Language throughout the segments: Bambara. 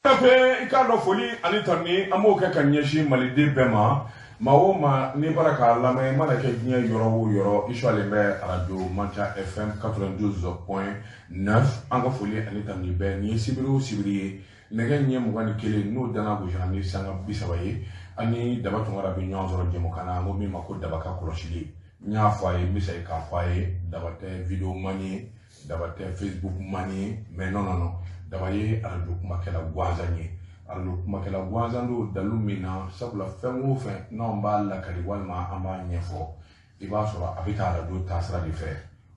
Fɛ i k'a dɔn, foli ani tanuni, an b'o kɛ ka ɲɛsin Maliden bɛɛ ma. Maa o maa n'i bɔra k'a lamɛn, i mana kɛ diɲɛ yɔrɔ o yɔrɔ, i sualen bɛ Arajo Manca FM 92.9. An ka foli ani tanuni bɛɛ. Nin ye sibiri o sibiri ye, nɛgɛ ɲɛ 21 n'o dana gosira ni sanga 30 ye, ani Daba Tunkara bɛ ɲɔgɔn sɔrɔ jɛmukan na. An ko min ma ko Daba ka kɔlɔsili. N y'a fɔ a ye, n bɛ segin k'a fɔ a ye, Daba tɛ vidéo man ye, Daba tɛ Facebook man ye, mais non, non, non, Daba ye arajo kumakɛla gansan ye. Arajo kumakɛla gansan don dalu min na, sabula fɛn o fɛn n'anw b'a lakali walima an b'a ɲɛfɔ, i b'a sɔrɔ a bɛ taa arajo taasira de fɛ.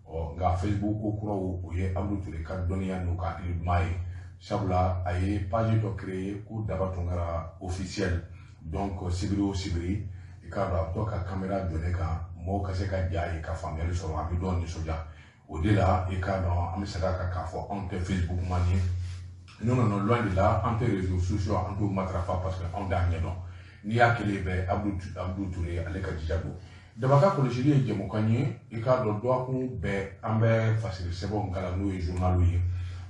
Ɔ nka Facebook ko kuraw, o ye Abudu Ture ka dɔnniya n'o ka hakili duman ye, sabula a ye page dɔ créé ko Daba Tunkara Officiel. Donc sibiri o sibiri, i k'a dɔn, a bɛ to ka caméra jɔ ne kan, mɔgɔw ka se ka ja ye ka faamuyali sɔrɔ. A bɛ dɔw nisɔndiya o de la. I k'a dɔn, an bɛ segin a kan k'a fɔ, anw tɛ Facebook man ye, non, non, non, loin de là. An tɛ réseaux sociaux, an t'o matarafa, parce que anw t'a ɲɛdɔn. N'i y'a kelen bɛɛ, Abudu Ture, ale ka jija don. Daba ka kɔlɔsili ye jɛmukan ye. I k'a dɔn, dɔgɔkun bɛɛ an bɛ fasiri sɛbɛnw kalan, n'o ye journal ye.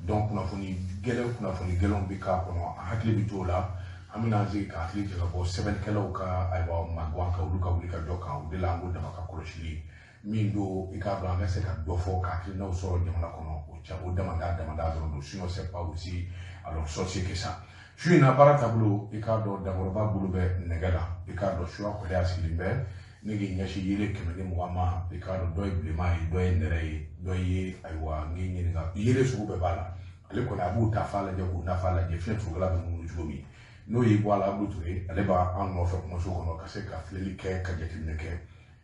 Donc kunnafoni gɛlɛn, kunnafoni gɛlɛnw bɛ k'a kɔnɔ, an hakili bɛ t'o la. An bɛna an sigi ka hakili jagabɔ sɛbɛnnikɛlaw ka, ayiwa, maguwan kan, olu ka wuli ka jɔ kan. O de la an ko Daba ka kɔlɔsili min don, i k'a dɔn, an ka se ka dɔ fɔ ka hakilinaw sɔrɔ jamana kɔnɔ. O ca, o damada damada dɔrɔn don, sinon c'est pas aussi alors sorcier que ça. Su in na, baara taabolo, i k'a dɔn, Dakɔrɔba bolo bɛ nɛgɛ la. I k'a dɔn, suya kɔlɛ a sigilen bɛ ne k'i ɲɛsin yiri 120 ma. I k'a dɔn, dɔ ye bilenman ye, dɔ ye nɛrɛ ye, dɔ ye, ayiwa, n k'i ɲininka, yiri sugu bɛɛ b'a la. Ale kɔni, a b'u ta fa lajɛ k'u nafa lajɛ, fiɲɛ turukala bɛ munumunu cogo min, n'o y'i bɔ a la. Abudu Ture, ale b'an nɔfɛ kumaso kɔnɔ ka se ka filɛli kɛ, ka jateminɛ kɛ.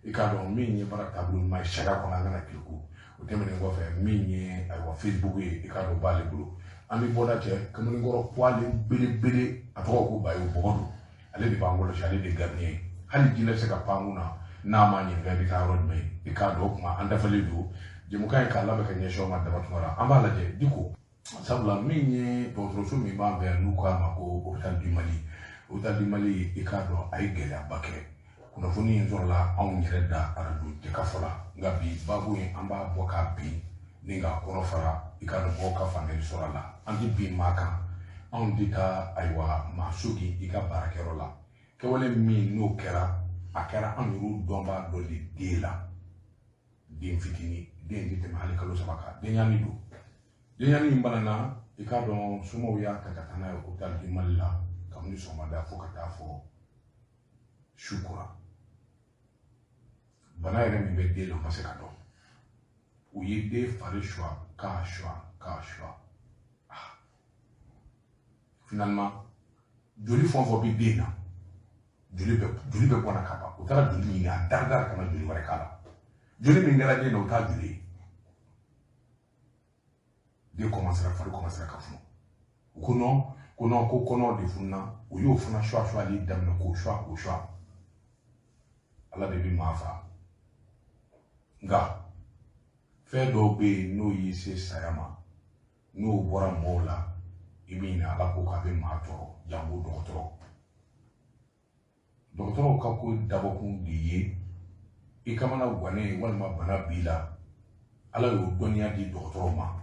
I k'a dɔn, min ye baara taabolo ɲuman ye sariya kɔnɔ, an kana kiriku. O tɛmɛnen kɔfɛ, min ye, ayiwa, Facebook ye, i k'a dɔn, b'ale bolo. An bɛ bɔda cɛ kamalenkɔrɔ poilen belebele, a tɔgɔ ko Bayo Bɔgɔ don. Ale de b'an kɔlɔsi, ale de ye gardien ye. Hali jinɛ bɛ se ka pan kun na n'a ma ɲininka i bɛ taa yɔrɔ jumɛn. I k'a dɔn, o tuma an dafalen don jɛmukan in k'a labɛn ka ɲɛsin aw ma. Daba Tunkara, an b'a lajɛ diko, sabula min ye dɔgɔtɔrɔso min b'an fɛ yan, n'u k'a ma ko Hôpital du Mali, Hôpital du Mali, i k'a dɔn, a ye gɛlɛyaba kɛ. Kunnafoni in sɔrɔla anw yɛrɛ da arajo jɛkafɔ la. Nka bi baabu in, an b'a bɔ k'a bin ni k'a kɔnɔ fara. I k'a dɔn, mɔgɔw ka faamuyali sɔrɔ a la. An tɛ bin maa kan, anw tɛ taa, ayiwa, maa sogi i ka baarakɛyɔrɔ la. Kɛwale min n'o kɛra, a kɛra an yɛrɛw dɔnbaa dɔ de den la, den fitinin, den tɛ tɛmɛ hali kalo 3 kan, denɲɛrɛnin don. Denɲɛrɛnin in banana, i k'a dɔn, somaw y'a ta ka taa n'a ye Hôpital du Mali la kabini sɔgɔmada fo ka taa fɔ su kora. Bana yɛrɛ min bɛ den na, o ma se ka dɔn. U ye den fari suwa, k'a suwa, k'a suwa. Ah, finalement joli fɛn o fɛn bɛ den na, joli bɛ bɔnna ka ban. U taara joli ɲini a dari ka na joli wɛrɛ k'a la. Joli min kɛra den na, o t'a joli ye. Den commencera, fari commencera ka funu. U ko non, ko non, ko kɔnɔ de fununa. U y'o fana suwa suwali daminɛ, k'o suwa, k'o suwa. Ala de bɛ maa fa, nka fɛn dɔw bɛ yen, n'o y'i se saya ma, n'o bɔra mɔgɔw la, i bɛ ɲinɛ Ala ko k'a bɛ maa tɔɔrɔ. Janko dɔgɔtɔrɔ. Dɔgɔtɔrɔw ka ko dabɔkun de ye i kamana gannen walima bana b'i la. Ala y'o dɔnniya di dɔgɔtɔrɔw ma.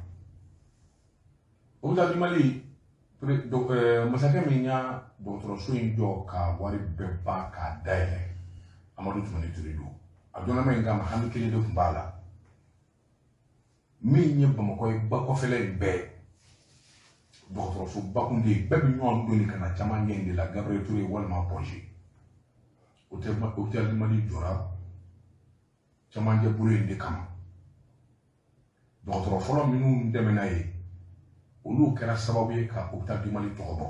Hôpital du Mali, masakɛ min y'a dɔgɔtɔrɔso in jɔ ka wari bɛɛ ban k'a dayɛlɛ, Amadu Tumani Ture don. A dɔnnama in kama, hami kelen de tun b'a la, min ye Bamakɔ ye, ba kɔfɛla in bɛɛ dɔgɔtɔrɔso bakun de ye. Bɛɛ bɛ ɲɔgɔn doni ka na camancɛ in de la, Gabriel Touré walima Point G. Hôpital du Mali jɔra camancɛ bolo in de kama. Dɔgɔtɔrɔ fɔlɔ minnu dɛmɛna ye, olu kɛra sababu ye ka Hôpital du Mali tɔgɔ bɔ.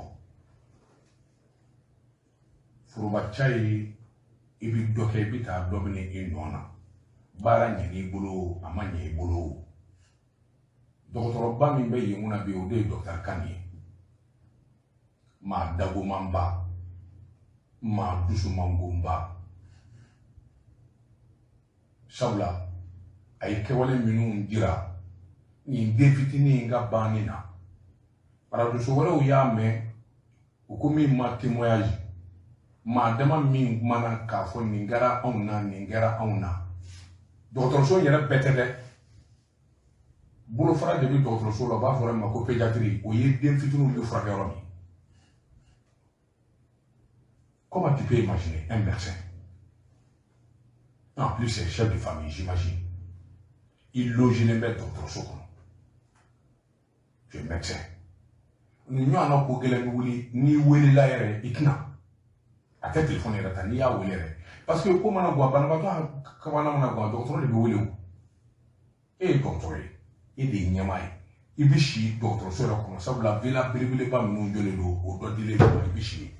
Forobaca ye, i bɛ dɔ kɛ, i bɛ taa dɔ bɛ i nɔ na. Baara ɲɛn'i bolo, a ma ɲɛ i bolo. Dɔgɔtɔrɔba min bɛ yen kunna bi, o de ye Docteur Kane ye. Maa dagomanba, maa dusumangonba, sabula a ye kɛwale minnu jira nin den fitinin in ka banni na, arajoso wɛrɛw y'a mɛn, u ko min ma témoignage, maa dama min kumana k'a fɔ nin kɛra anw na, nin kɛra anw na. Dɔgɔtɔrɔso in yɛrɛ bɛɛ tɛ dɛ, bolofara de bɛ dɔgɔtɔrɔso la, u b'a fɔ ma ko pédiatrie, o ye den fitininw bɛ furakɛ yɔrɔ min. Comment tu peux imaginer un médecin? En plus, c'est chef de famille, j'imagine. Il loge les maîtres dɔgɔtɔrɔso kɔnɔ. Tu es médecin. Ni ɲɔgɔn ko gɛlɛn bɛ wuli, n'i welela yɛrɛ, i tɛna. A tɛ telefɔni yɛrɛ ta, n'i y'a wele yɛrɛ. Parce que ko mana gan, banabaatɔ kamana mana gan, dɔgɔtɔrɔ de bɛ wele o. E ye dɔgɔtɔrɔ ye, e de ye ɲɛmaa ye. I bɛ si dɔgɔtɔrɔso yɛrɛ kɔnɔ, sabula villa belebeleba minnu jɔlen don, o dɔ dilen don ma, i bɛ si yen.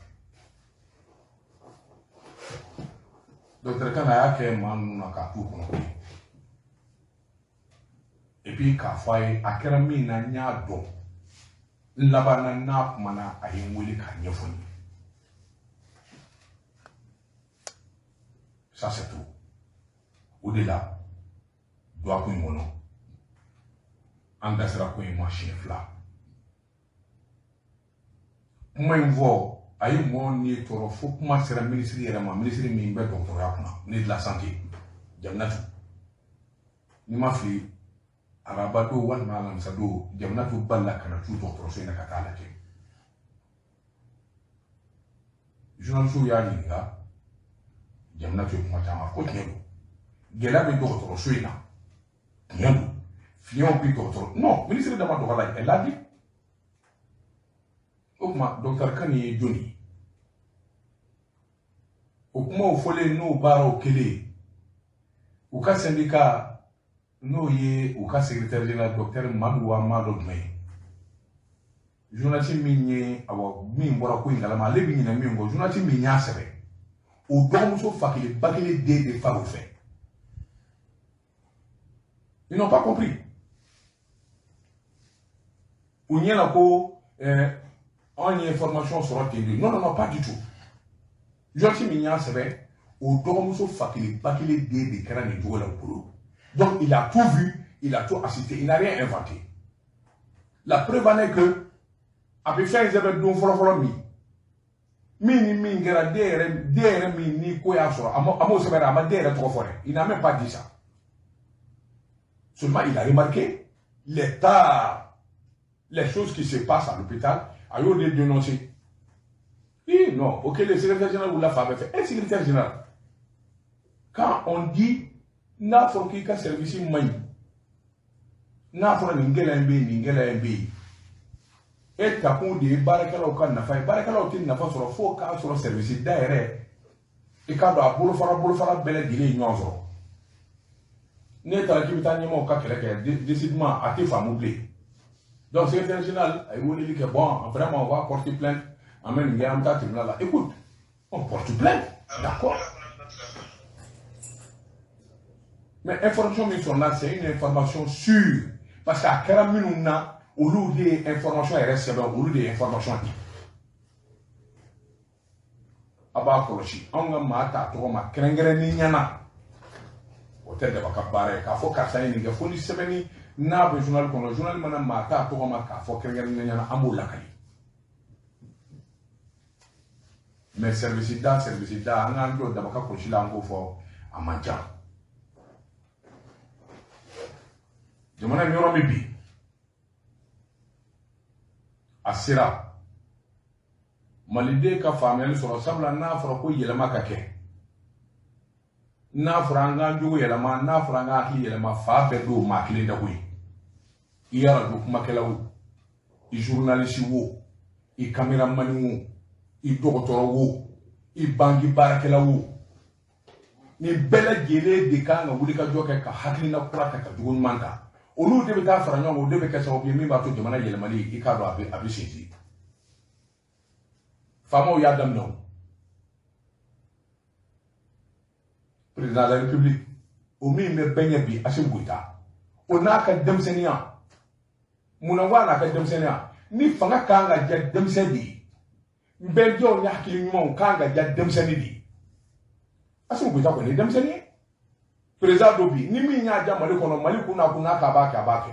Docteur Kane a y'a kɛ maa ninnu na k'a t'u kɔnɔ koyi. Et puis k'a fɔ a ye, a kɛra min na n y'a dɔn. N labanna n'a kumana, a ye n wele k'a ɲɛfɔ n ye. Ça c'est tout. O de la, dɔgɔkun in kɔnɔ, an da sera ko in ma siɲɛ 2. Kuma in fɔ, a ye mɔɔ ni tɔɔrɔ fo kuma sera minisiri yɛrɛ ma, minisiri min bɛ dɔgɔtɔrɔya kunna, ministre de la santé, Jaminatu. N'i ma fili, araba don walima alamisa don, Jaminatu balila ka na tu dɔgɔtɔrɔso in na ka taa lajɛ. Journaliste y'a ɲininka, Jaminatu ye kuma caman ko tiɲɛ don. Gɛlɛya bɛ dɔgɔtɔrɔso in na, tiɲɛ don. Fiɲɛw bɛ dɔgɔtɔrɔ, non, minisiri dama dɔgɔ la, elle l'a dit. O tuma, docteur Kane ye jɔnni ye? O kumaw fɔlen n'o baaraw kɛlen, u ka syndicat n'o ye u ka secrétaire général docteur Madu wa maa dɔ jumɛn ye? Journaliste min ye, awa min bɔra ko in kalama, ale bɛ ɲinɛ min kɔ, journaliste min y'a sɛbɛn, o dɔgɔmuso fa kelen ba kelen den de far'o fɛ. Ils n'ont pas compris. U ɲɛna ko anw ye information sɔrɔ ten de. Non, non, non, pas du tout. Journaliste min y'a sɛbɛn, o dɔgɔmuso fa kelen ba kelen den de kɛra nin cogo la u bolo. Donc il a tout vu, il a tout assisté, il n'a rien inventé. La preuve en est que a bɛ fɛn sɛbɛn don fɔlɔ-fɔlɔ min, min ni min kɛra den yɛrɛ min ni ko y'a sɔrɔ, a m'o sɛbɛn, a ma den yɛrɛ tɔgɔ fɔ dɛ. Il n'a même pas dit ça. Seulement il a remarqué l'état, les choses qui se passent à l'hôpital, a y'o de dénoncé. Oui, non, ok, le secrétaire général ou la femme fait. Un secrétaire général, quand on dit n'a fɔra k'i ka service man ɲi, n'a fɔra nin gɛlɛya in bɛ yen, nin gɛlɛya in bɛ yen, e takun de ye baarakɛlaw ka nafa ye. Baarakɛlaw tɛ nafa sɔrɔ fo k'a sɔrɔ service da yɛrɛ, i k'a dɔn a bolofara bɛɛ lajɛlen ye ɲɔgɔn sɔrɔ. N'e taara k'i bɛ taa ɲɛmaaw ka kɛlɛ kɛ, décidément a tɛ faamu bilen. Donc secrétaire général a ye weleli kɛ, bon vraiment on va porter plainte, an bɛ nin kɛ, an bɛ taa tribunal la. Écoute, on porte plainte, d'accord. Mais information min sɔrɔla, c'est une information sûre. Parce que a kɛra minnu na, olu de ye information yɛrɛ sɛbɛn, olu de ye information di. A b'a kɔlɔsi, anw ka maa t'a tɔgɔ ma kɛrɛnkɛrɛnnen ɲɛna. O tɛ daba ka baara ye k'a fɔ karisa ye nin kɛ, fo ni sɛbɛnni n'a bɛ journal kɔnɔ, journal mana maa t'a tɔgɔ ma k'a fɔ kɛrɛnkɛrɛnnen ɲɛna, an b'o lakali. Mais service da, an k'an jɔ daba ka kɔlɔsi la, an k'o fɔ a man ca. Jamana in yɔrɔ min bi, a sera maliden ka faamuyali sɔrɔ, sabula n'a fɔra ko yɛlɛma ka kɛ, n'a fɔra an k'an jogo yɛlɛma, n'a fɔra an k'an hakili yɛlɛma, fa bɛɛ don maa kelen tɛ koyi. I ye arajo kumakɛla o, i journaliste wo, i caméraman wo, i dɔgɔtɔrɔ wo, i banki baarakɛla wo, nin bɛɛ lajɛlen de kan ka wuli ka jɔ kɛ ka hakilina kura ta ka jogo ɲuman ta. Olu de bɛ taa fara ɲɔgɔn kan, o de bɛ kɛ sababu ye min b'a to jamana yɛlɛmali, i k'a dɔn a bɛ sinsin. Faamaw y'a daminɛ o. Président de la République, o min bɛ bɛɛ ɲɛ bi, Assimi Goïta, o n'a ka denmisɛnninya, munna ko a n'a ka denmisɛnninya, ni fanga kan ka diya denmisɛn de ye, bɛnjɛw ni hakili ɲumanw kan ka diya denmisɛnnin de ye. Assimi Goïta kɔni ye denmisɛnnin ye. Président dɔ bi, ni min y'a diya Mali kɔnɔ, Mali kun n'a kun n'a k'a b'a kɛ, a b'a kɛ.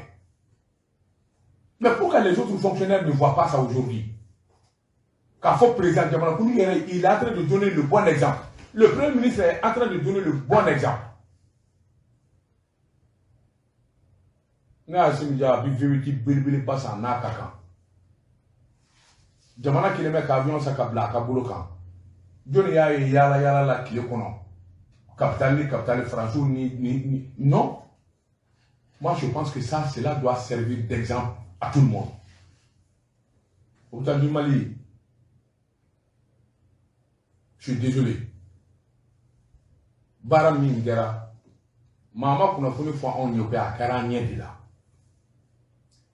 Mais pourquoi les autres fonctionnaires ne voient pas ça aujourd'hui? K'a fɔ président jamanakuntigi yɛrɛ, il est en train de donner le bon exemple. Le premier ministre est en train de donner le bon exemple. N'a Assimi Dia a bɛ V8 belebeleba san n'a ka kan. Jamana kelen bɛ ka avion san ka bila a ka bolo kan. Jɔnni y'a ye yaala yaala la tile kɔnɔ capitale ni capitale français ni non. Moi je pense que ça, cela doit servir d'exemple à tout le monde. Hôpital du Mali, je suis désolé. Baara min kɛra, maa ma kunnafoni fɔ anw ye ko a kɛra an ɲɛ de la.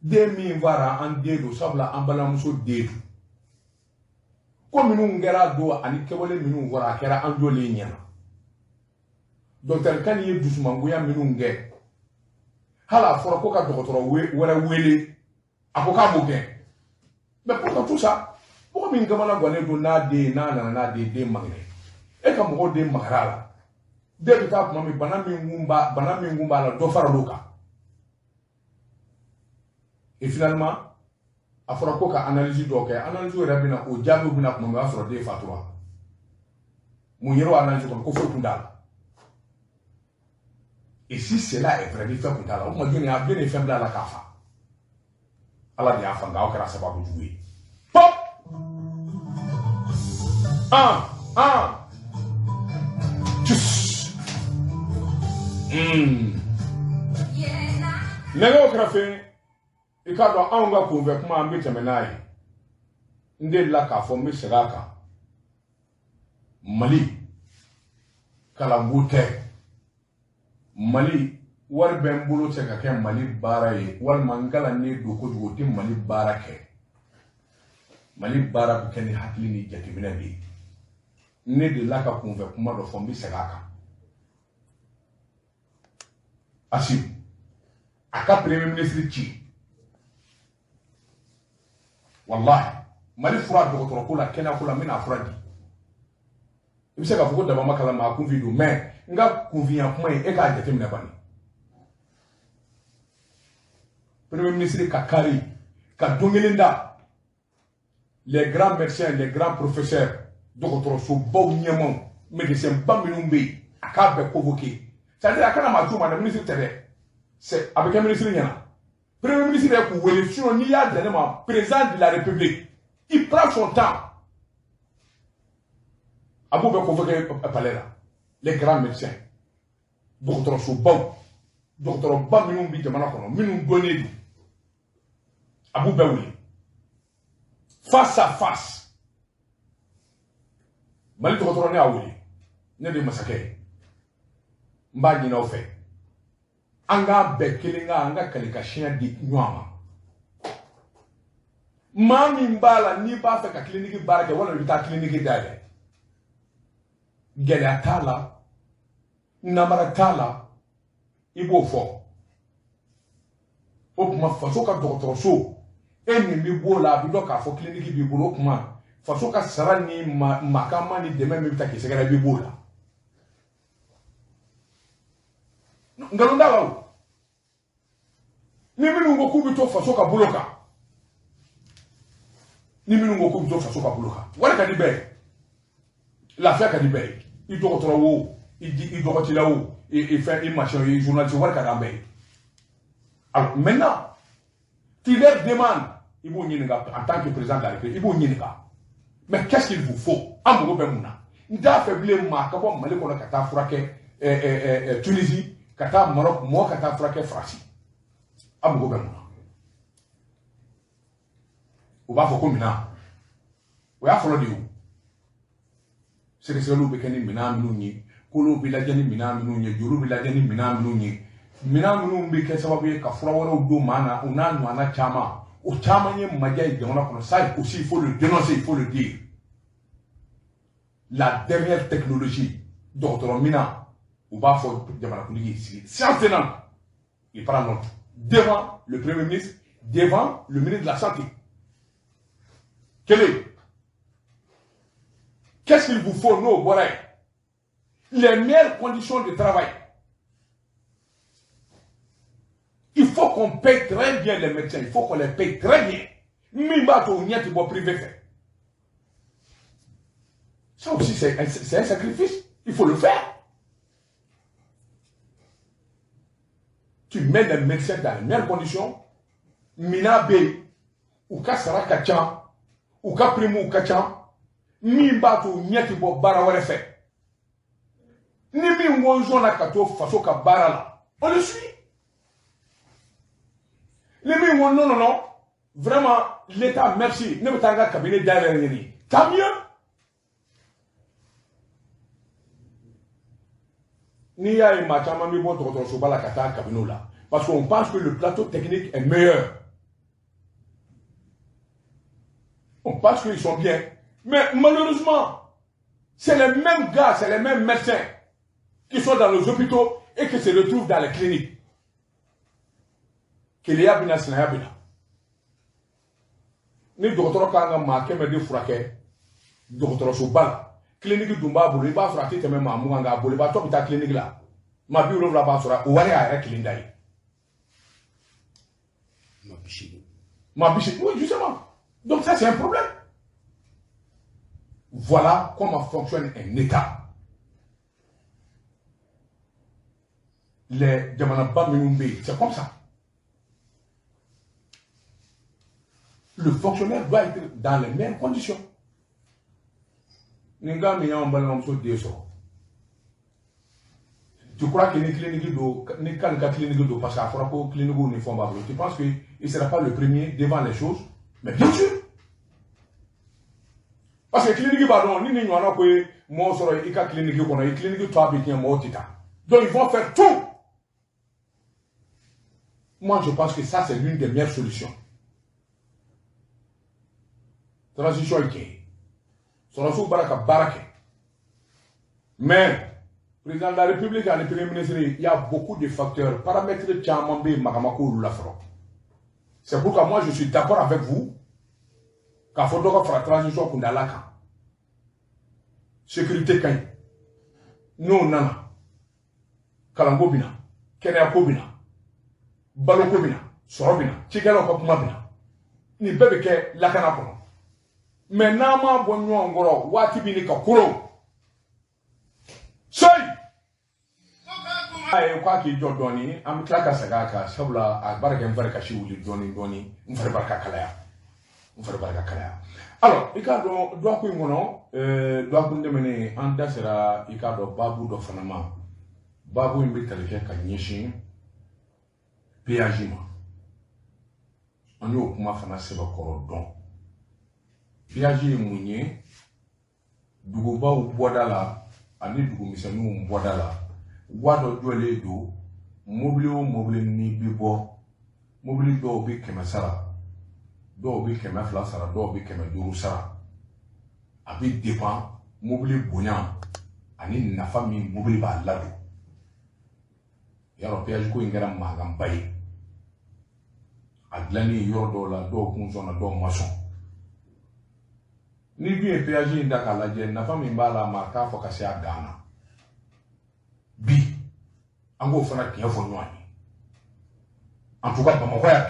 Den min fara an den don, sabula an balimamuso den don. Ko minnu kɛra don ani kɛwale minnu fɔra, a kɛra an jɔlen ɲɛna. Docteur Kani ye dusumangoya minnu kɛ, hali a fɔra ko ka dɔgɔtɔrɔ wɛrɛ wele, a ko k'a b'o kɛ. Mais pourtant tout ça, mɔgɔ min kamana gannen don n'a den ye, n'a nana n'a den ye, den man kɛnɛ. E ka mɔgɔw den magara a la. Den bɛ taa tuma min, bana min kun b'a la, dɔ faral'o kan. Et finalement, a fɔra ko ka analyse dɔw kɛ, analyse yɛrɛ bɛna o jaabiw bɛna tuma min, o y'a sɔrɔ den fatura. Mun yer'o analyse kɔnɔ ko foyi kun t'a la. Et si cela est vrai, ni fɛn kun t'a la, o tuma jɔnni y'a jɔnni ye fɛn bila a la k'a fa? Ala de y'a fa, nka aw kɛra sababu jugu ye. Pop! Un, un, tus. Nɛgɛw kɛrɛfɛ, i k'a dɔn anw ka kunfɛ kuma an bɛ tɛmɛ n'a ye. N delila k'a fɔ, n bɛ segin a kan. Mali kalanko tɛ. Mali wari bɛ n bolo tɛ ka kɛ Mali baara ye, walima n kalannen don kojugu, o tɛ Mali baara kɛ. Mali baara bɛ kɛ ni hakili ni jateminɛ de ye. Ne delila ka kunfɛ kuma dɔ fɔ, n bɛ segin a kan. Assimi a ka premier ministre ci, wallahi Mali fura dɔgɔtɔrɔ ko la, kɛnɛya ko la, n bɛna a fura di. I bɛ se k'a fɔ ko daba ma kalan maa kunfin don, mais n ka kunfinya kuma in, e k'a jateminɛ bani. Premier ministre ka kari ka don kelen da les grands médecins, les grands professeurs, dɔgɔtɔrɔsobaw ɲɛmaaw, médecin ba minnu bɛ yen, a k'a bɛɛ convoqué. C'est-à-dire a kana maa c'u ma dɛ, ministre tɛ dɛ, c'est a bɛ kɛ ministre ɲɛna. Premier ministre yɛrɛ k'u wele, sinon n'i y'a bila ne ma, président de la République, il prend son temps. A b'u bɛɛ convoqué palais la, les grands médecins, dɔgɔtɔrɔsobaw, dɔgɔtɔrɔba minnu bɛ jamana kɔnɔ, minnu dɔnnen don, a b'u bɛɛ wele face à face. Mali dɔgɔtɔrɔ, ne y'a wele, ne de ye masakɛ ye, n b'a ɲini aw fɛ, an k'a bɛɛ kelen ka an ka kalikasiɲɛ di ɲɔgɔn ma. Maa min b'a la n'i b'a fɛ ka kiliniki baara kɛ, walima i bɛ taa kiliniki dayɛlɛ, gɛlɛya t'a la, namara t'a la, i b'o fɔ. O tuma faso ka dɔgɔtɔrɔso, e min bɛ b'o la, a bɛ dɔn k'a fɔ kiliniki b'i bolo. O tuma faso ka sara ni makama ni dɛmɛ min bɛ taa k'i sɛgɛrɛ, i bɛ b'o la. Nkalon t'a la o. Ni minnu ko k'u bɛ to faso ka bolo kan, ni minnu ko k'u bɛ to faso ka bolo kan, wari ka di bɛɛ ye, lafiya ka di bɛɛ ye. I dɔgɔtɔrɔ wo, i dɔgɔtila wo, i fɛn, i machin, i journaliste, wari ka d'an bɛɛ ye. Alors maintenant, tu leur demandes, i b'o ɲininka en tant que président de la République, i b'o ɲininka. Mais qu'est-ce qu'il vous faut? An mago bɛ mun na? N t'a fɛ bilen maa ka bɔ Mali kɔnɔ ka taa furakɛ Tunisie, ka taa Maroc, mɔgɔ ka taa furakɛ Faransi. An mago bɛ mun na? U b'a fɔ ko minan. O y'a fɔlɔ de ye o. Sɛgɛsɛgɛliw bɛ kɛ ni minan minnu ye, kolow bɛ lajɛ ni minan minnu ye, joliw bɛ lajɛ ni minan minnu ye, minan minnu bɛ kɛ sababu ye ka fura wɛrɛw don maa na, o n'a ɲɔgɔnna caman. O caman ye majɛ ye jamana kɔnɔ. Ça aussi, il faut le dénoncer, il faut le dire. La dernière technologie, dɔgɔtɔrɔ minan, u b'a fɔ jamanakuntigi sigi séance tenante, il prend note devant le premier ministre, devant le ministre de la Santé. Kelen, qu'est-ce qu'il vous faut? N'o bɔra yen, les meilleures conditions de travail. Il faut qu'on paye très bien les médecins, il faut qu'on les paye très bien. Min b'a to u ɲɛ tɛ bɔ privé fɛ. Ça aussi, c'est un sacrifice. Il faut le faire. Tu mets les médecins dans les meilleures conditions. Mina bɛ yen, u ka sara ka ca, u ka prime ka ca. Min b'a to ɲɛ ti bɔ baara wɛrɛ fɛ. Ni min ko n sɔnna ka to faso ka baara la, on le suit. Ni min ko non, non, non, vraiment, l'État, merci, ne bɛ taa n ka cabinet dayɛlɛ n ye, tant mieux. N'i y'a ye maa caman bɛ bɔ dɔgɔtɔrɔsoba la ka taa cabinet la, parce qu'on pense que le plateau technique est meilleur. On pense qu'ils sont bien. Mais malheureusement, c'est les mêmes gars, c'est les mêmes médecins qui sont dans les hôpitaux et qui se retrouvent dans les cliniques. Keleya bina, sinaya bina. Ni dɔgɔtɔrɔ kan ka maa 100 de furakɛ dɔgɔtɔrɔsoba la, clinique dun b'a bolo, i b'a sɔrɔ a tɛ tɛmɛ maa 20 kan, a bolibaatɔ bɛ taa clinique la, maa 70 b'a sɔrɔ, o wari y'a yɛrɛ kelen da ye. Maa 80, oui, justement. Donc ça, c'est un problème. Voilà comment fonctionne un État. Les jamanaba minnu bɛ yen, c'est comme ça. Le fonctionnaire doit être dans les mêmes conditions. Ni gars min y'anw balimamuso den sɔrɔ, tu crois que ni clinique don, ni kan ka clinique don, parce que a fɔra ko clinique ni fɛnw b'a bolo, tu penses que il sera pas le premier devant les choses? Mais bien sûr. Parce que clinique b'a dɔn ni nin ɲɔgɔnna ko ye mɔgɔ sɔrɔ i ka clinique kɔnɔ, i clinique tɔ bɛ tiɲɛ, mɔgɔw tɛ taa. Donc ils vont faire tout. Moi, je pense que ça, c'est l'une des meilleures solutions. Transition est tiɲɛ ye. Sɔrɔdasiw b'ala ka baara kɛ. Mais président de la République ani premier ministre, il y a beaucoup de facteurs, paramètres caman bɛ yen, magama k'olu la fɔlɔ. C'est pourquoi moi je suis d'accord avec vous k'a fɔ dɔ ka fara transition kundala kan. Sécurité ka ɲi. N'o nana, kalanko bɛ na, kɛnɛyako bɛ na, baloko bɛ na, sɔrɔ bɛ na, cikɛlaw ka kuma bɛ na. Nin bɛɛ bɛ kɛ lakana kɔnɔ. Mais n'an m'a bɔ ɲɔgɔn kɔrɔ, waati bɛ nin ka koron. Seyi! Ayi, k'a k'i jɔ dɔɔni, an bɛ tila ka segin a kan, sabula a baara kɛ n fari ka si wuli dɔɔni dɔɔni, n fari barika kalaya. N fari barika kalaya. Alors, i k'a dɔn dɔgɔkun in kɔnɔ, dɔgɔkun tɛmɛnen, an da sera i k'a dɔn baabu dɔ fana ma. Baabu in bɛ tali kɛ ka ɲɛsin péage ma. An y'o kuma fana sɛbɛkɔrɔ dɔn. Péage ye mun ye? Dugubaw bɔda la ani dugumisɛnninw bɔda la, wa dɔ jɔlen don, mobili o mobili n'i bɛ bɔ, mobili dɔw bɛ 100 sara, dɔw bɛ 200 sara, dɔw bɛ 500 sara. A bɛ dépend mobili bonya ani nafa min mobili b'a ladon. Yarɔ péage ko in kɛra mankanba ye. A dilanni yɔrɔ dɔw la, dɔw kun sɔnna, dɔw ma sɔn. Ni dun ye péage in ta k'a lajɛ, nafa min b'a la, maa t'a fɔ ka se a dan na. Bi an k'o fana tiɲɛ fɔ ɲɔgɔn ye. En tout cas, Bamakɔ yan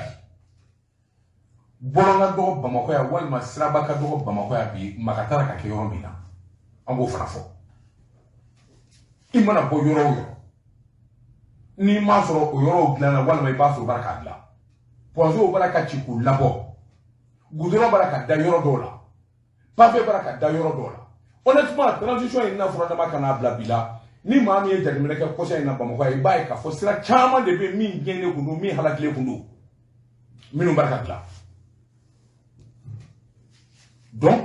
bi, bɔlɔn ka dɔgɔ Bamakɔ yan, walima siraba ka dɔgɔ Bamakɔ yan bi, maka taara ka kɛ yɔrɔ min na, an k'o fana fɔ. I mana bɔ yɔrɔ o yɔrɔ, n'i m'a sɔrɔ o yɔrɔw dilanna, walima i b'a sɔrɔ u b'a la k'a dilan. Pɔnzew b'a la ka ci k'u labɔ, goudron b'a la ka da yɔrɔ dɔw la, pavé b'a la ka da yɔrɔ dɔw la. Honnêtement, transition in n'a fɔra dama ka n'a bila bi la, ni maa min ye jateminɛ kɛ kɔsa in na Bamakɔ yan, i b'a ye k'a fɔ sira caman de bɛ yen min tiɲɛnen kun don, min halakilen kun don, minnu b'a la ka dilan. Donc,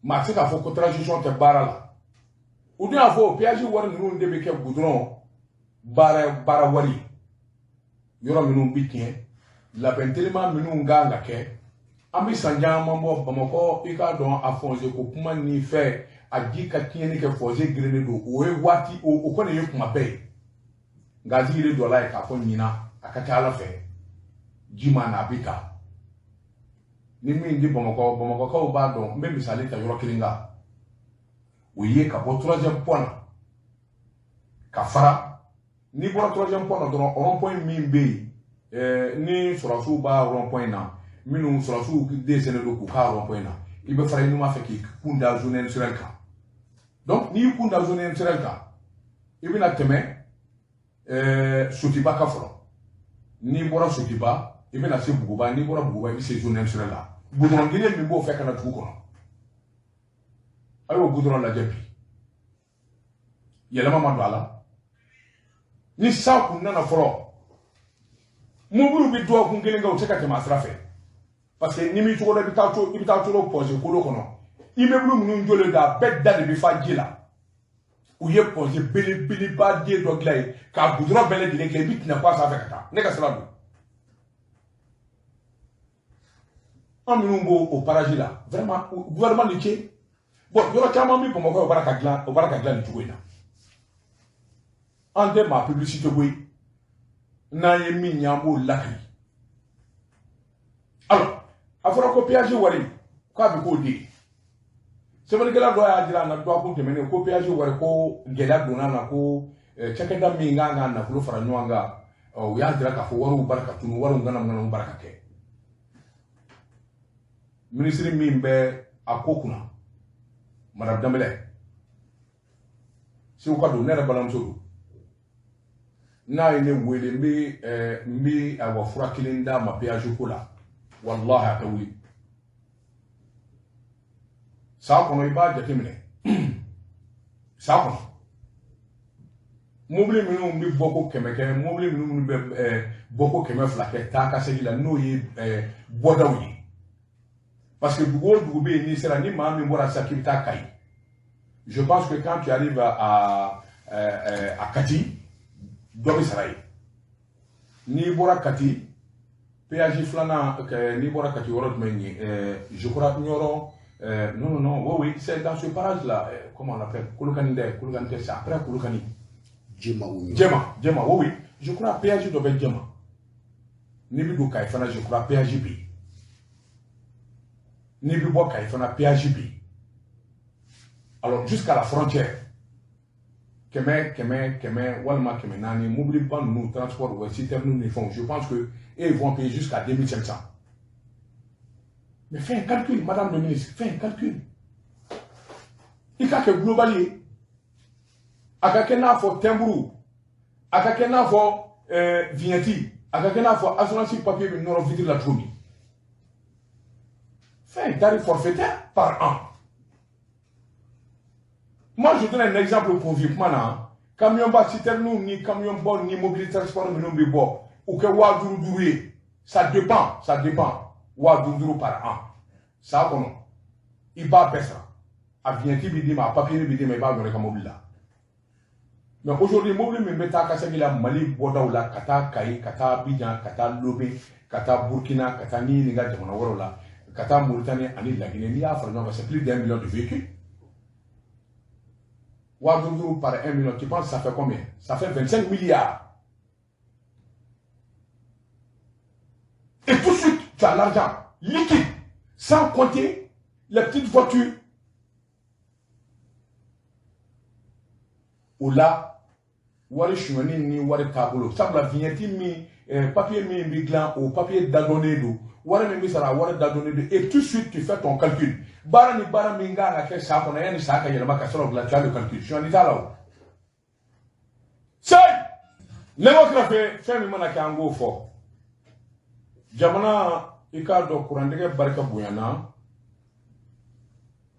maa tɛ se k'a fɔ ko transition tɛ baara la. U dun y'a fɔ péage wari ninnu de bɛ kɛ goudron baara wari ye. Yɔrɔ minnu bɛ tiɲɛ, labɛn teliman minnu kan ka kɛ, an bɛ san caman bɔ Bamakɔ, i k'a dɔn a foncier ko kuma ni fɛn, a ji ka tiɲɛni kɛ foncier gerennen don, o ye waati o kɔni ye kuma bɛɛ ye. Nka a jigi de dɔ la ye k'a fɔ ɲinan a ka ca Ala fɛ, ji ma na a bɛ ta. Ni min di Bamakɔ, Bamakɔkaw b'a dɔn, n bɛ misali ta yɔrɔ kelen kan, o ye ka bɔ troisième pont na ka fara. N'i bɔra troisième pont na dɔrɔn, rond point min bɛ yen, ni sɔrɔdasiw b'a rond point na, minnu sɔrɔdasiw dɛsɛlen don k'u k'a rond point na, i bɛ fara i numan fɛ k'i kun da zone industrielle kan. Donc n'i y'i kun da zone industrielle kan, i bɛna tɛmɛ Sotiba kan fɔlɔ. N'i bɔra Sotiba, i bɛna se Buguba, n'i bɔra Buguba, i bɛ se zone industrielle la. Goudron geren min b'o fɛ ka na dugu kɔnɔ. A y'o goudron lajɛ bi, yɛlɛma ma don a la. Ni san kun nana fɔlɔ, mobiliw bɛ dɔgɔkun kelen kɛ, u tɛ se ka tɛmɛ a sira fɛ, parce que ni m'i cogo dɔn, i bɛ taa cogo pɔnze kolo kɔnɔ. Immeuble minnu jɔlen don, a bɛɛ da de bɛ fa ji la. U ye pɔnze belebeleba den dɔ dilan yen k'a goudron bɛɛ lajɛlen kɛ, i bɛ tɛnɛ kɔ a sanfɛ ka taa. Ne ka sira don. An minnu b'o o parage la, vraiment, gouvernement ni ce. Bon, yɔrɔ caman bɛ Bamakɔ, o baara ka dilan, o baara ka dilan nin cogo in na. An tɛ maa publicité koyi, n'an ye min ye, an b'o lakali. Alors, a fɔra ko péage wari k'a bɛ k'o de ye. Sɛbɛnnikɛla dɔ y'a jira an na dɔgɔkun tɛmɛnen ko péage wari ko gɛlɛya donna na, ko cakɛda min kan ka nafolo fara ɲɔgɔn kan, u y'a jira k'a fɔ wariw barika tunu, wariw ŋanamu barika kɛ. Minisiri min bɛ a ko kunna, Madame Danbɛlɛ, Segu ka don, ne yɛrɛ balimamuso don. N'a ye ne wele, n bɛ awa fura kelen d'a ma péage ko la, walahi a tɛ wuli. San kɔnɔ, i b'a jateminɛ, san kɔnɔ mobili minnu bɛ bɔ ko 100 kɛ, mobili minnu bɛ bɔ ko 200 kɛ taa ka segin la, n'o ye bɔdaw ye. Parce que dugu o dugu bɛ yen, n'i sera, ni maa min bɔra sisan k'i bɛ taa Kayi, je pense que quand tu arrives à Kati, dɔ bɛ sara yen. N'i bɔra Kati, péage filanan, n'i bɔra Kati, yɔrɔ jumɛn ye? Je crois Nioro. Non, non, non, oui, oui, c'est dans ce parage là, comment on appelle? Kolokani dɛ, Kolokani tɛ, c'est après Kolokani. Jema ou Nioro? Jema, Jema, oui, oui. Je crois péage dɔ bɛ Jema. N'i bɛ don Kayi fana, je crois péage bɛ yen. N'i bɛ bɔ Kayi fana, péage bɛ yen. Alors, jusqu'à la frontière, 100, 100, 100, walima 400, mobiliba ninnu, transport, ouais, citerne ni fɛnw, je pense que eux, ils vont payer jusqu'à 2500. Mais fais un calcul, madame le ministre, fais un calcul. I ka kɛ global ye. A ka kɛ n'a fɔ timbre, a ka kɛ n'a fɔ vignette, a ka kɛ n'a fɔ assurance papier bɛ nɔrɔ vitre la cogo min. Fais un tarif forfaitaire par an. Moi, je donne un exemple pour vous. Kuma camion ba citerne ni camion ba ni mobili transport minnu bɛ bɔ, u kɛ 5000 5 ye. Ça dépend, ça dépend. 5000 5 par an. San kɔnɔ, i b'a bɛɛ sara. A vignette bɛ d'i ma, a papier bɛ d'i ma, i b'a nɔrɔ i ka mobili la. Mais aujourd'hui, mobili min bɛ taa ka segin la Mali bɔdaw la, ka taa Kayi, ka taa Abidjan, ka taa Lomé, ka taa Burkina, ka taa ni nin ka jamana wɛrɛw la, ka taa Mauritanie ani Laginɛ, n'i y'a fara ɲɔgɔn kan, c'est plus d'1 million de véhicules. 5000 5 par 1 million, tu penses ça fait combien? Ça fait 25 milliards. Et tout de suite, tu as l'argent liquide, sans compter les petites voitures. O la, wari suɲɛni ni wari taabolo, sabula vignette min, papier min bɛ dilan, o papier dadɔnnen don, wari min bɛ sara, a wari dadɔnnen don. Et tout de suite, tu fais ton calcul. Baara ni baara min kan ka kɛ san kɔnɔ, yanni san ka yɛlɛma ka sɔrɔ dilan, tu as le calcul. Suɲɛni t'a la o. Seyi nɛgɛ kɛrɛfɛ, fɛn min mana kɛ, an k'o fɔ. Jamana, i k'a dɔn, kurantigɛ barika bonyana.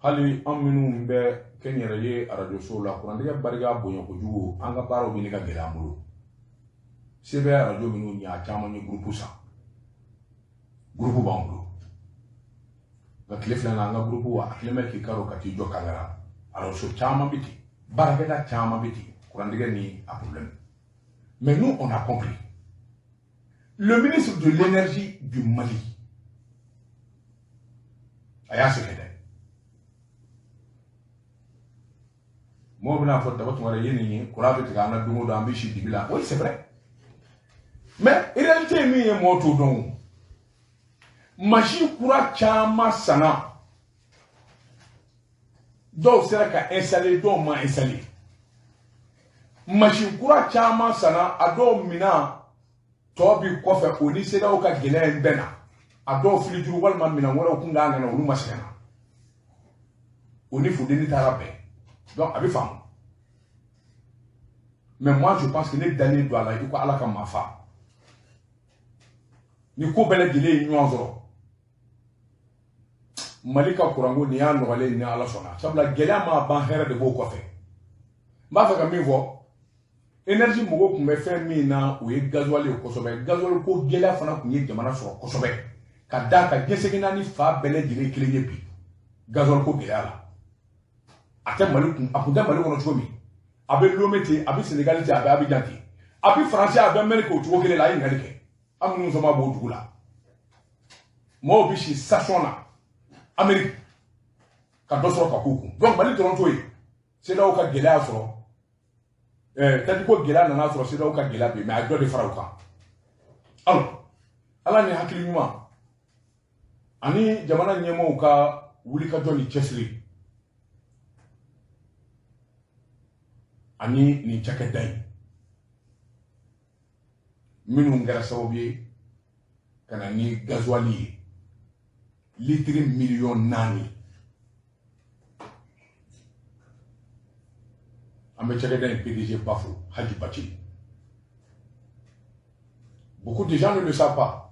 Hali an minnu bɛ kɛ n yɛrɛ ye arajosow la, kurantigɛ barika bonya kojugu, an ka baaraw bɛ ne ka gɛlɛya an bolo. CBA arajo minnu ye, a caman ye groupe san, groupe b'an bolo. Nka tile fila in na, an ka groupe a kelen bɛ k'i karo ka t'i jɔ Kangara. Arajoso caman bɛ ten, baarakɛda caman bɛ ten, kurantigɛ ni a problème. Mais nous, on a compris. Le ministre de l'énergie du Mali a y'a sɛgɛn dɛ. Mɔgɔw bɛna fɔ Daba Tunkara ye nin ye, kuran bɛ tigɛ an na don o don, an bɛ si dibi la. Oui, c'est vrai. Mais réalité ye min ye, mɔgɔw t'o dɔn o. Machine kura caman sanna, dɔw sera ka installer, dɔw ma installer. Machine kura caman sanna, a dɔw minan tɔ bi kɔfɛ, o ni CEDEAO ka gɛlɛya in bɛɛ na, a dɔw filijuru walima minɛn wɛrɛw kun kan ka na, olu ma se ka na, o ni funteni taara bɛn. Donc a bɛ faamu. Mais moi, je pense que ne dalen don a la i ko Ala ka maa fa. Ni ko bɛɛ lajɛlen ye ɲɔgɔn sɔrɔ, Mali ka kuranko nin y'a nɔgɔlen ni Ala sɔnna sabula gɛlɛya ma ban hɛrɛ de b'o kɔfɛ n b'a fɛ ka min fɔ énergie mɔgɔw tun bɛ fɛn min na o ye gasoil ye kosɛbɛ gasoil ko gɛlɛya fana tun ye jamana sɔrɔ kosɛbɛ ka d'a kan diɲɛ naani fa bɛɛ lajɛlen kelen ye bi gasoil ko gɛlɛya la a tɛ Mali kun a kun tɛ Mali kɔnɔ cogo min a bɛ Lomé ten a bɛ Sénégal ten a bɛ Abidjan ten a bɛ Faransi a bɛ Amérique o cogo kelen la a ye ɲininkali kɛ an minnu sɔn b'o dugu la mɔgɔw bɛ si station na Amérique ka dɔ sɔrɔ ka k'u kun donc Mali dɔrɔn t'o ye CEDEAO ka gɛlɛya sɔrɔ tadi ko gɛlɛya nana sɔrɔ CEDEAO ka gɛlɛya bɛ yen mais a ye dɔ de fara o kan alors Ala ni hakili ɲuman ani jamana ɲɛmɔgɔw ka wulikajɔ ni cɛsiri ani nin cakɛda in minnu kɛra sababu ye ka na ni gasoil ye litiri miliyɔn 4 an bɛ cakɛda in PDG ba fo Haji Bathily. Beaucoup de gens ne le savent pas.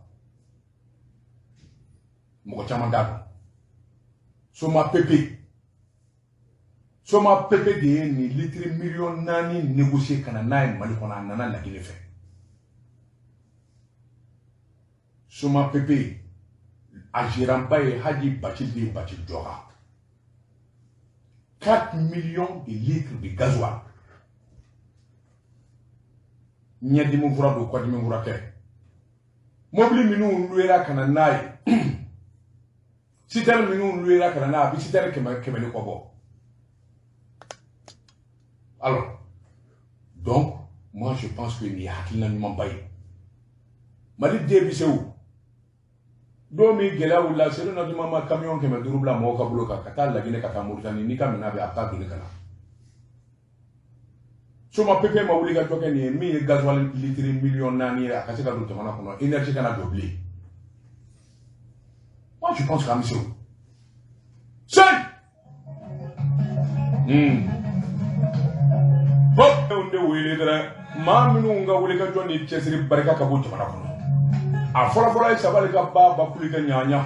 Mɔgɔ caman t'a dɔn. Soma Pepe de ye nin litiri miliyɔn 4 négocier ka na n'a ye Mali kɔnɔ a nana Laginɛ fɛ. Soma Pepe a gérant ba ye Haji Bathily de ye Bathily Jɔra. 4 millions de litres de gasoil. Ɲɛdimi fura don kɔdimi fura tɛ. Mobili minnu luyera ka na n'a ye citerne minnu luyera ka na n'a ye a bɛ citerne kɛmɛ ni kɔ bɔ. Alors, donc, moi je pense que nin ye hakilina ɲumanba ye. Mali den bɛ se o. Don min gɛlɛya wulila Seydou Naduma ma camion 500 bila mɔgɔw ka bolo kan ka taa Laginɛ ka taa Moritani n'i ka minɛn bɛ a bɛ taa doni ka na. Soma Pepe ma wuli ka jɔ kɛ nin ye min ye gasoil litiri miliyɔn 4 ye a ka se ka don jamana kɔnɔ énergie kana jɔ bilen. Moi je pense qu'an bɛ se o. Seyi! Hop! De wele dɛrɛ maa minnu ka wuli ka jɔ ni cɛsiri barika ka bɔ jamana kɔnɔ. A fɔlɔfɔlɔ ye sabali ka ba bakuli ka ɲaɲa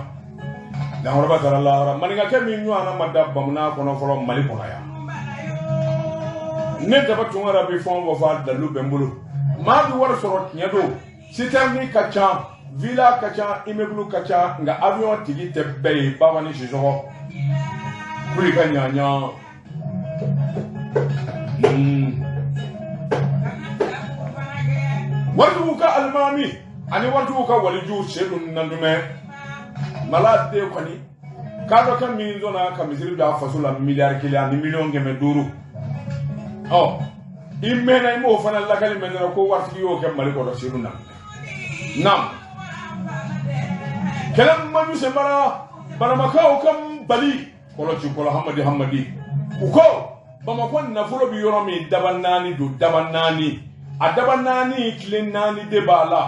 dankɔrɔba taara lahara maninkakɛ min ɲɔgɔnna ma da bamanan kɔnɔ fɔlɔ Mali kɔnɔ yan ne Daba Tunkara bɛ fɛn o fɛn fɔ a dalilu bɛ n bolo maa bɛ wari sɔrɔ tiɲɛ don citerne ka ca villa ka ca immeuble ka ca nka avion tigi tɛ bɛɛ ye baba ni sisɔgɔ kuli ka ɲaɲa waritigiw ka alimami ani waritigiw ka waliju Seydou Nandumɛ mala den kɔni k'a dɔ kɛ min dɔnna ka misiri don a faso la miliyari 1 ani miliyɔn 500 ɔ i mɛnna i m'o fana lakali mɛn dɔrɔn ko waritigi y'o kɛ Mali kɔnɔ Seydou Nandumɛ naam kɛlɛ maju senbara Banamakaw ka bali kɔlɔci kɔlɔ hamadi hamadi u ko Bamakɔ nafolo bɛ yɔrɔ min daba 4 don daba 4 a daba 4 tile 4 de b'a la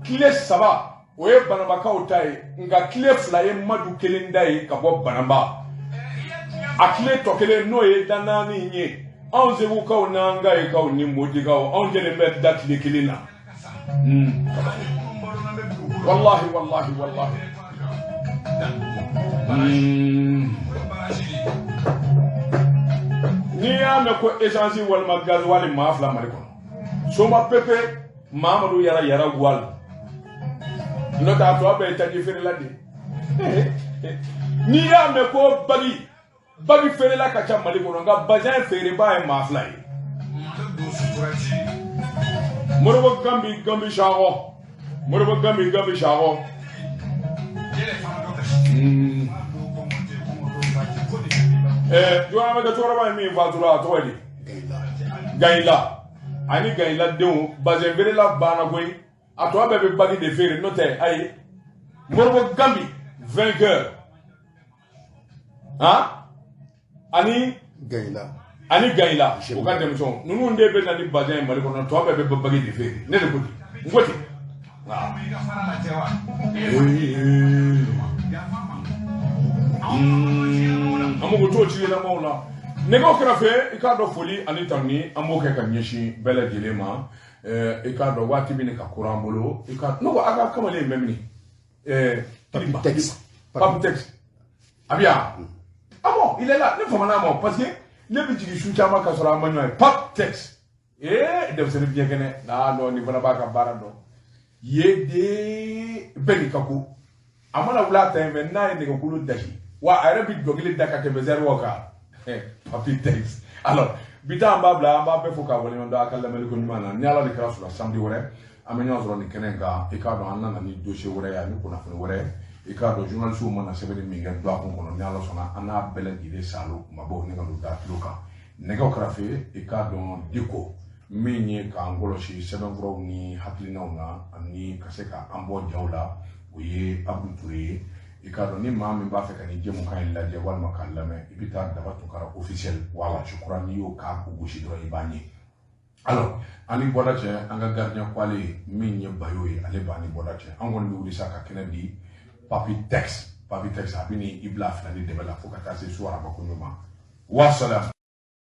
tile 3 o ye Banabakaw ta ye nka tile 2 ye Madu kelen da ye ka bɔ Banaba a tile tɔ kelen n'o ye da 4 ye anw Segukaw n'an Gayikaw ni Modikaw anw jɛlen bɛ da tile kelen na. Wallahi wallahi wallahi. N'i y'a mɛn ko essence walima gasoil maa 2 Mali kɔnɔ Soma Pepe Mamadou Yara Yara Wal n'o tɛ a tɔ bɛɛ ye taji feerela de ye n'i y'a mɛn ko bagi feerela ka ca Mali kɔnɔ nka bazin feerebaa ye maa 2 ye Moribo Gambi Gambi Sakɔ Moribo Gambi Gambi Sakɔ Jɔn bɛ cɛkɔrɔba ye min fatura a tɔgɔ ye di Gayila ani Gayila denw bazin feerela banna koyi a tɔ bɛɛ bɛ bagi de feere n'o tɛ ayi Moribo Gambi vainqueur han ani Gayila u ka denmisɛnw ninnu de bɛ na ni bazin ye Mali kɔnɔ tɔ bɛɛ bɛ bagi de feere ne de ko ten n ko ten an mago t'o cilenamaw la nɛgɛw kɛrɛfɛ i k'a dɔn foli ani tanuni an b'o kɛ ka ɲɛsin bɛɛ lajɛlen ma i k'a dɔn waati min ka kura an bolo i ka ne ko a ka kamalen bɛ mini Papitex A bɛ yan. Ah bon, il est là. Ne famana ma parce que ne bɛ jigin su caman ka sɔrɔ an ma ɲɔgɔn ye. Pap Tex. Ee, denmisɛnnin biɲɛ kɛnɛ. Ah non, nin fana b'a ka baara dɔn. Ye de bɛɛ n'i ka ko. A mana wuli a ta in fɛ n'a ye nɛgɛkolo dasi. Wa a yɛrɛ bɛ dɔnkili da ka tɛmɛ zɛriw kan. Papi Tex. Alors, bi ta an b'a bila, an b'a bɛɛ fo k'a waleɲuman dɔn a ka lamɛnni ko ɲuman na. Ni Ala de kɛra sɔrɔ samedi wɛrɛ, an bɛ ɲɔgɔn sɔrɔ nin kɛnɛ in kan. I k'a dɔn an nana ni dossier wɛrɛ ye ani kunnafoni wɛrɛ. I k'a dɔn journaliste mana sɛbɛnni min kɛ dɔgɔkun kɔnɔ, ni Ala sɔnna an n'a bɛɛ lajɛlen salo kumabaw ni ka n'u da tulo kan. Nɛgɛw kɛrɛfɛ, i k'a dɔn Diko min ye k'an kɔlɔsi sɛbɛnfuraw ni hakilinaw na ani ka se k'an bɔ jaw la, o ye Abu Ture ye. I k'a dɔn ni maa min b'a fɛ ka nin jɛmukan in lajɛ walima k'a lamɛn, i bɛ taa Daba Tunkara officiel, wala je crois n'i y'o k'a gosi dɔrɔn i b'an ye. Alors, an ni bɔda cɛ, an ka gardien kwale min ye Bayo ye, ale b'an ni bɔda cɛ. An kɔni bɛ wuli sa ka kɛnɛ di Papi Tex. Papi Tex a bɛ ni i bila fila ni dɛmɛ la fo ka taa se su araba ko ɲuman. Wa salam.